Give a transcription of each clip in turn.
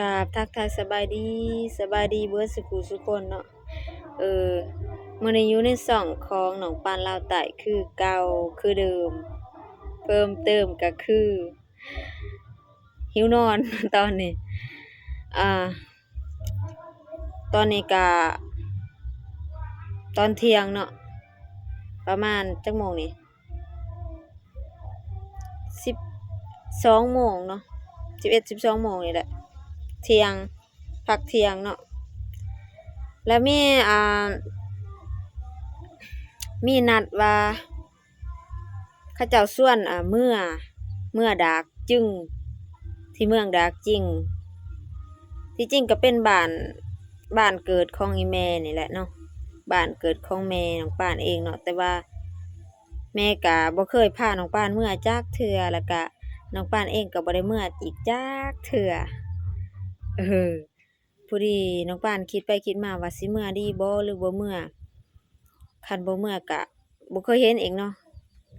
ກາບທັກທາຍສະບາຍດີ, ສະບາຍດີເບິດສຸຜູ້ສຸຄົນເນາະ. ເອີ ມື້ນີ້ຢູ່ໃນຊ່ອງຂອງນ້ອງປານລາວໃຕ້ຄືເກົ່າຄືເດີມ, ເພີ່ມເຕີມກໍຄືຫິວນອນຕອນນີ້. ອ່າ ຕອນນີ້ກະຕອນທ່ຽງເນາະ, ປະມານຈັກໂມງນີ້? ສິບສອງໂມງເນາະ, ສິບເອັດ ສິບສອງໂມງນີ້ແຫຼະ, ທ່ຽງ ພັກທ່ຽງເນາະ. ແລ້ວມີ ອ່າ ມີນັດວ່າ ເຂົາເຈົ້າຊວນ ອ່າ ເມືອ ເມືອດາກຈຶງ ທີ່ເມືອງດາກຈຶງ. ທີ່ຈິງກໍເປັນບ້ານ ບ້ານເກີດຂອງອີ່ແມ່ນີ້ແຫຼະເນາະ, ບ້ານເກີດຂອງແມ່ນ້ອງປານເອງເນາະ, ແຕ່ວ່າແມ່ກະບໍ່ເຄີຍພານ້ອງປານເມືອຈັກເທື່ອ, ແລ້ວກະນ້ອງປານເອງກໍບໍ່ໄດ້ເມືອອີກຈັກເທື່ອ. ເອີ ພໍດີນ້ອງປານຄິດໄປຄິດມາວ່າຊິເມືອດີບໍ່ ຫຼືບໍ່ເມືອ, ຄັນບໍ່ເມືອກະບໍ່ເຄີຍເຫັນອີກເນາະ.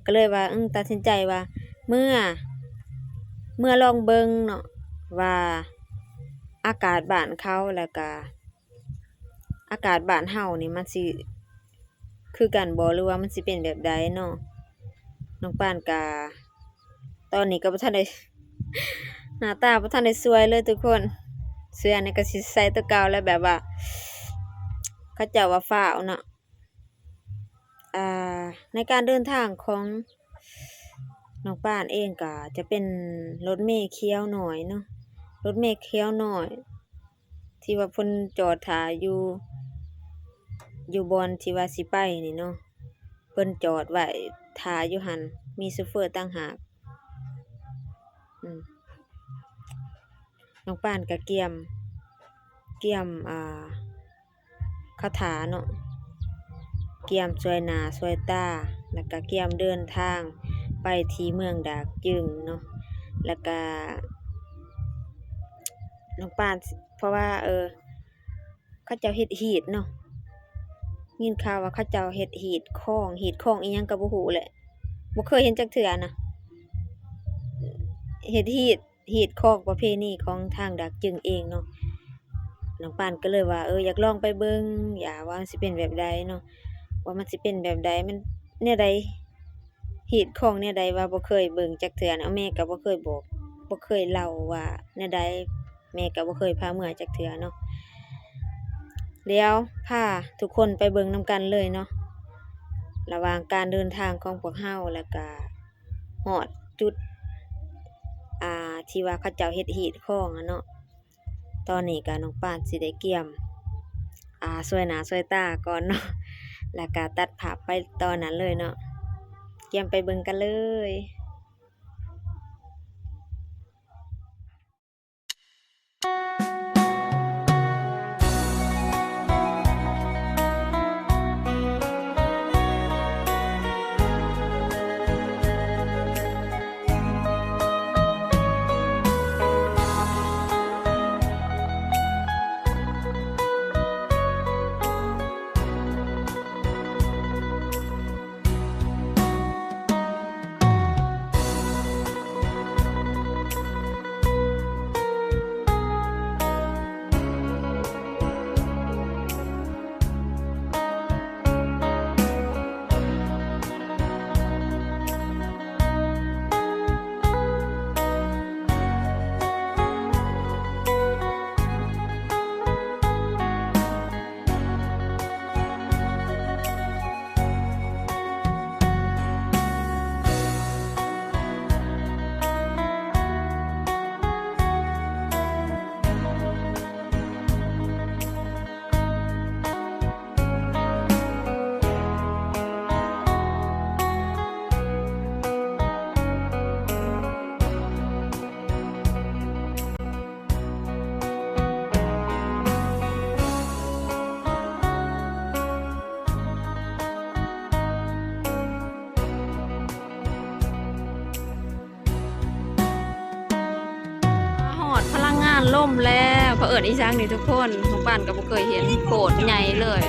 ກໍເລີຍວ່າ ເອີ ຕັດສິນໃຈວ່າເມືອ ເມືອລອງເບິ່ງເນາະ ວ່າອາກາດບ້ານເຂົາ ແລ້ວກະອາກາດບ້ານເຮົານີ້ມັນຊິຄືກັນບໍ່ ຫຼືວ່າມັນຊິເປັນແບບໃດເນາະ. ນ້ອງປານກະ ຕອນນີ້ກໍບໍ່ທັນໄດ້ ໜ້າຕາບໍ່ທັນໄດ້ສວຍເລີຍທຸກຄົນ, ເສື້ອນີ້ກໍຊິໃສ່ຕົວເກົ່າແລ້ວ, ແບບວ່າເຂົາເຈົ້າວ່າຟ້າວເນາະ. ອ່າ ໃນການເດີນທາງຂອງນ້ອງປານເອງກໍຈະເປັນລົດເມຂຽວໜ້ອຍເນາະ, ລົດເມຂຽວໜ້ອຍ ທີ່ວ່າເພິ່ນຈອດຖ້າຢູ່ ຢູ່ບ່ອນທີ່ວ່າຊິໄປນີ້ເນາະ, ເພິ່ນຈອດໄວ້ຖ້າຢູ່ຫັ້ນ ມີໂຊເຟີຕ່າງຫາກ. ອືມ ນ້ອງປານກໍກຽມ ກຽມ ອ່າ ຄາຖາເນາະ, ກຽມຊ່ວຍໜ້າຊ່ວຍຕາ ແລ້ວກໍກຽມເດີນທາງໄປທີ່ເມືອງດາກຈຶງເນາະ. ແລ້ວກໍນ້ອງປານ ເພາະວ່າ ເອີ ເຂົາເຈົ້າເຮັດຮີດເນາະ, ຍິນຂ່າວວ່າເຂົາເຈົ້າເຮັດຮີດຄອງ, ຮີດຄອງອີ່ຫຍັງກໍບໍ່ຮູ້ແຫຼະ, ບໍ່ເຄີຍເຫັນຈັກເທື່ອນະ. ເຮັດຮີດ ຮີດຄອງປະເພນີຂອງທາງດາກຈຶງເອງເນາະ. ນ້ອງປານກໍເລີຍວ່າ ເອີ ຢາກລອງໄປເບິ່ງ ຢາກວ່າມັນຊິເປັນແບບໃດເນາະ, ວ່າມັນຊິເປັນແບບໃດ ມັນແນວໃດ ຮີດຄອງແນວໃດ ວ່າບໍ່ເຄີຍເບິ່ງຈັກເທື່ອນະ, ແມ່ກໍບໍ່ເຄີຍບອກ ບໍ່ເຄີຍເລົ່າວ່າແນວໃດ, ແມ່ກໍບໍ່ເຄີຍພາເມືອຈັກເທື່ອເນາະ. ດຽວພາທຸກຄົນໄປເບິ່ງນຳກັນເລີຍເນາະ, ລະຫວ່າງການເດີນທາງຂອງພວກເຮົາ ແລ້ວກະຮອດຈຸດ ອ່າ ທີ່ວ່າເຂົາເຈົ້າເຮັດຮີດຄອງຫັ້ນເນາະ. ຕອນນີ້ກະນ້ອງປານຊິໄດ້ກຽມ ອ່າ ຊ່ວຍໜ້າຊ່ວຍຕາກ່ອນເນາະ, ແລ້ວກະຕັດພາບໄປຕອນນັ້ນເລີຍເນາະ. ກຽມໄປເບິ່ງກັນເລີຍ. ມາຮອດພະລັງງານລົມແລ້ວ. ເຂົາເອີ້ນອີ່ຫຍັງນີ້ທຸກຄົນ? ນ້ອງປານກໍບໍ່ເຄີຍເຫັນ, ໂຄດໃຫຍ່ເລີຍ.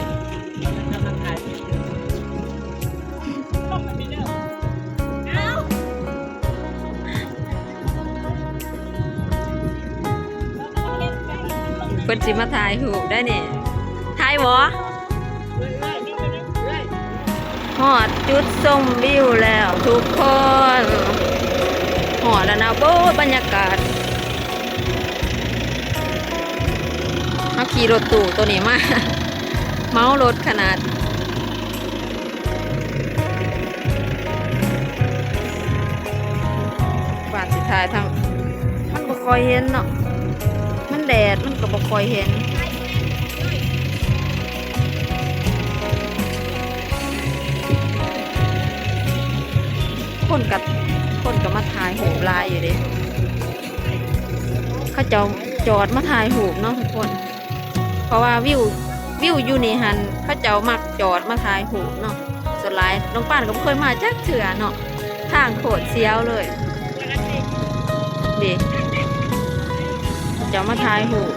ເອົາ. พิ่นสิมาถ่ายรูปได้นี่ ถ่ายบ่? ฮอดจุดชมวิวแล้วทุกคน ฮอดแล้วนะ โอ้ บรรยากาศ เฮาขี่รถตู้ตัวนี้มา เมารถขนาด บาดสิถ่ายทาง มันบ่ค่อยเห็นเนาะ มันแดด มันก็บ่ค่อยเห็น คนก็ คนก็มาถ่ายรูปหลายอยู่เด้ เขาเจ้าจอดมาถ่ายรูปเนาะทุกคน เพราะว่าวิว วิวอยู่นี่หั่น เขาเจ้ามักจอดมาถ่ายรูปเนาะ ส่วนหลายน้องปานก็บ่เคยมาจักเทื่อเนาะ ทางโคตรเสียวเลย เด้ เขาเจ้ามาถ่ายรูป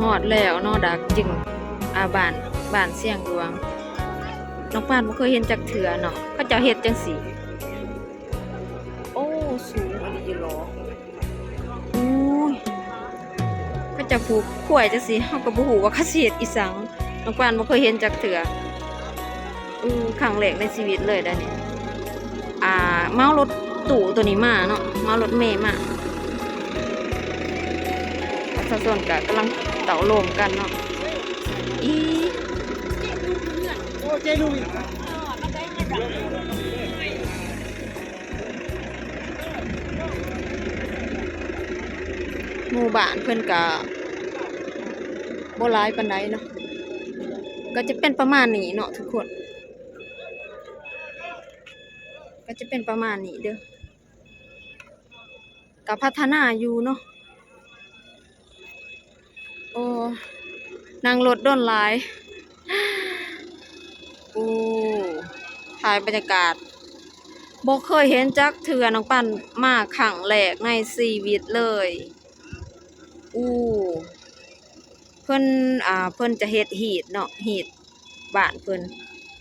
ฮอดแล้วเนาะ ดากจึง ອ່າ ບ້ານ ບ້ານຊຽງຫຼວງ ນ້ອງປານບໍ່ເຄີຍເຫັນຈັກເທື່ອເນາະ ເຂົາເຈົ້າເຮັດຈັ່ງຊີ້ ໂອ້ ສູງອີ່ຫຼີເດເນາະ ໂອ້ຍ ເຂົາເຈົ້າຜູກຄວາຍຈັ່ງຊີ້ ເຮົາກໍບໍ່ຮູ້ວ່າເຂົາຊິເຮັດອີ່ສັງ ນ້ອງປານບໍ່ເຄີຍເຫັນຈັກເທື່ອ ເອີ ຄັ້ງແລກໃນຊີວິດເລີຍໄດ໋ນີ້ ອ່າ ເໝົາລົດຕູ້ໂຕນີ້ມາເນາະ ເໝົາລົດເມມາ ປະຊາຊົນກະກຳລັງເຕົ້າໂລມກັນເນາະ ອີ ໝູ່ບ້ານເພິ່ນກະບໍ່ຫຼາຍປານໃດເນາະ ກໍຈະເປັນປະມານນີ້ເນາະທຸກຄົນ ກໍຈະເປັນປະມານນີ້ເດີ້ ກໍພັດທະນາຢູ່ເນາະ ໂອ້ ນັ່ງລົດດົນຫຼາຍ ໂອ້ ຖ່າຍບັນຍາກາດ ບໍ່ເຄີຍເຫັນຈັກເທື່ອ ນ້ອງປັ້ນມາຄັ້ງແລກໃນຊີວິດເລີຍ ໂອ້ ເພິ່ນ ອ່າ ເພິ່ນຈະເຮັດຮີດເນາະ ຮີດ ບ້ານເພິ່ນ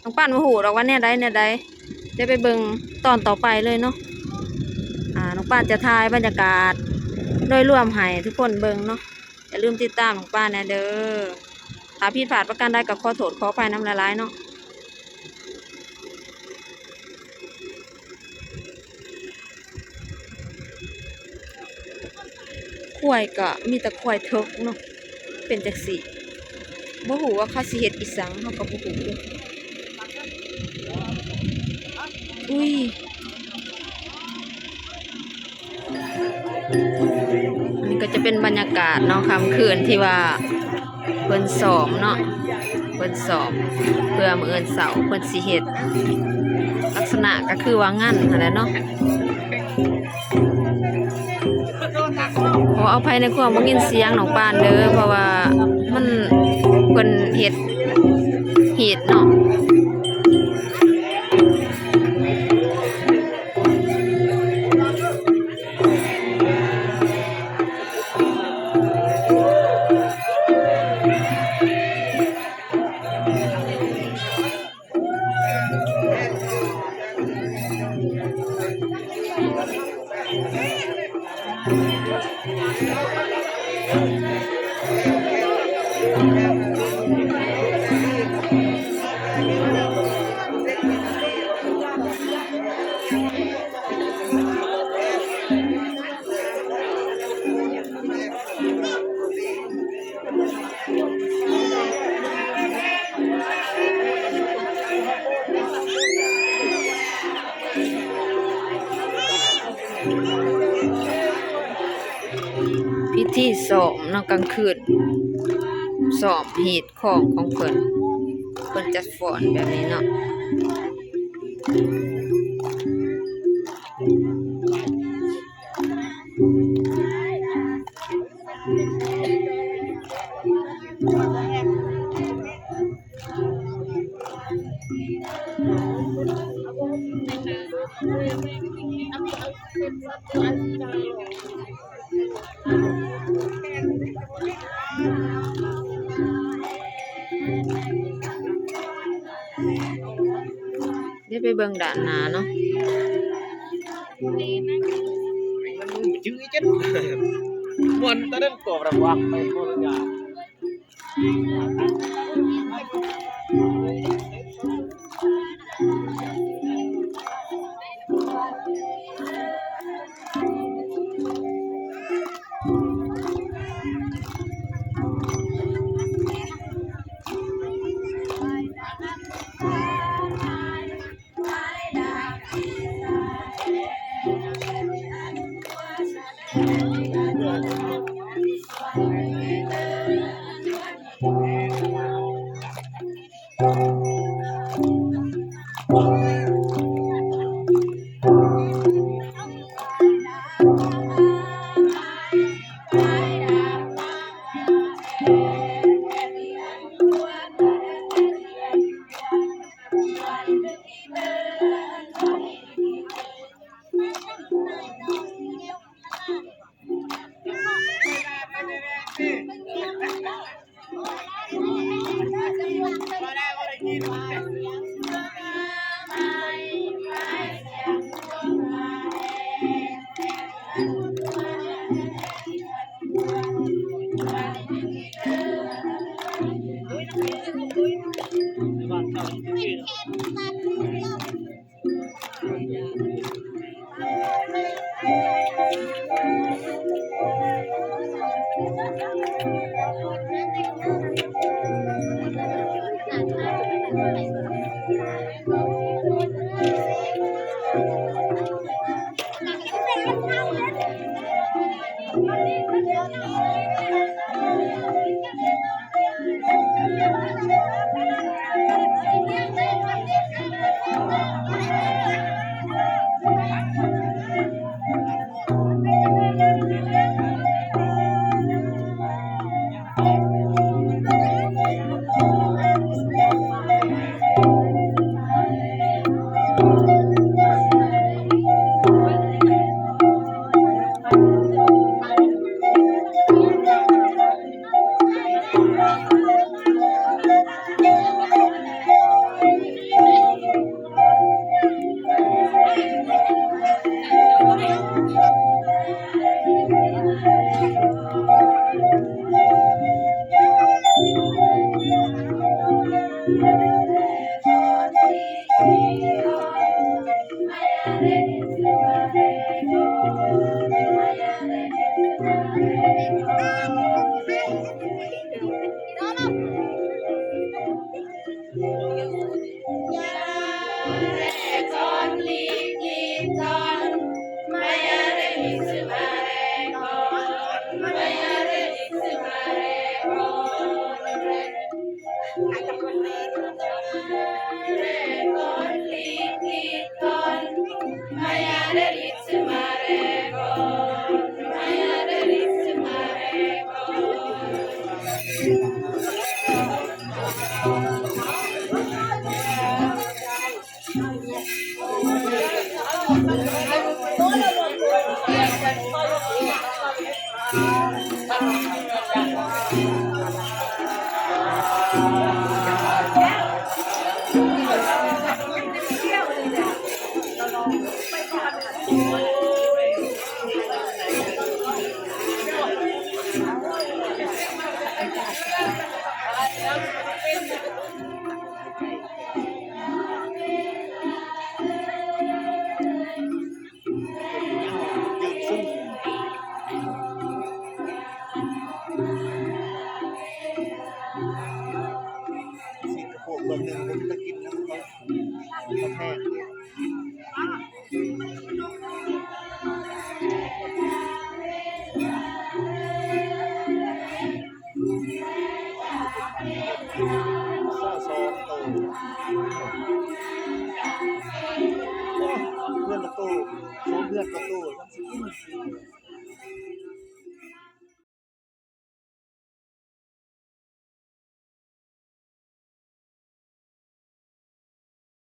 ນ້ອງປັ້ນບໍ່ຮູ້ດອກວ່າແນວໃດແນວໃດ ດຽວໄປເບິ່ງຕອນຕໍ່ໄປເລີຍເນາະ ອ່າ ນ້ອງປັ້ນຈະຖ່າຍບັນຍາກາດໂດຍລວມໃຫ້ທຸກຄົນເບິ່ງເນາະ ຢ່າລືມຕິດຕາມນ້ອງປັ້ນແດ່ເດີ້ ຖ້າຜິດພາດປະການໃດກໍຂໍໂທດຂໍອະໄພນຳຫຼາຍໆເນາະ. ຄວາຍກໍມີແຕ່ຄວາຍເຖິກເນາະ ເປັນຈັ່ງຊີ້ ບໍ່ຮູ້ວ່າເຂົາຊິເຮັດອີ່ສັງ ເຮົາກໍບໍ່ຮູ້ເດີ້ ອຸ້ຍ. ອັນນີ້ກໍຈະເປັນບັນຍາກາດເນາະ ຄ່ຳຄືນທີ່ວ່າເພິ່ນຊ້ອມເນາະ ເພິ່ນຊ້ອມເພື່ອມື້ອື່ນເຊົ້າເພິ່ນຊິເຮັດ ລັກສະນະກໍຄືວ່າງານຫັ້ນແຫຼະເນາະ ຂໍອະໄພໃນຄວາມບໍ່ຍິນສຽງນ້ອງປານເດີ້ ເພາະວ່າມັນ ເພິ່ນເຮັດຮີດເນາະ. ພິທີຊ້ອມເນາະ ກາງຄືນ ຊ້ອມຮີດຄອງຂອງເພິ່ນ ເພິ່ນຈັດຟ້ອນແບບນີ້ເນາະ. ດຽວໄປເບິ່ງດ້ານໜ້າເນາະ. ມັນຈື່ຈັດ ມ່ວນຕາເດີນກອບລະວັກໄປໂຄລະຍາ. ຊາວສອງໂຕ ໂອ້ ເຮືອນລະໂຕ ສອງເຮືອນກວ່າໂຕ ຍັງຊິກິນ.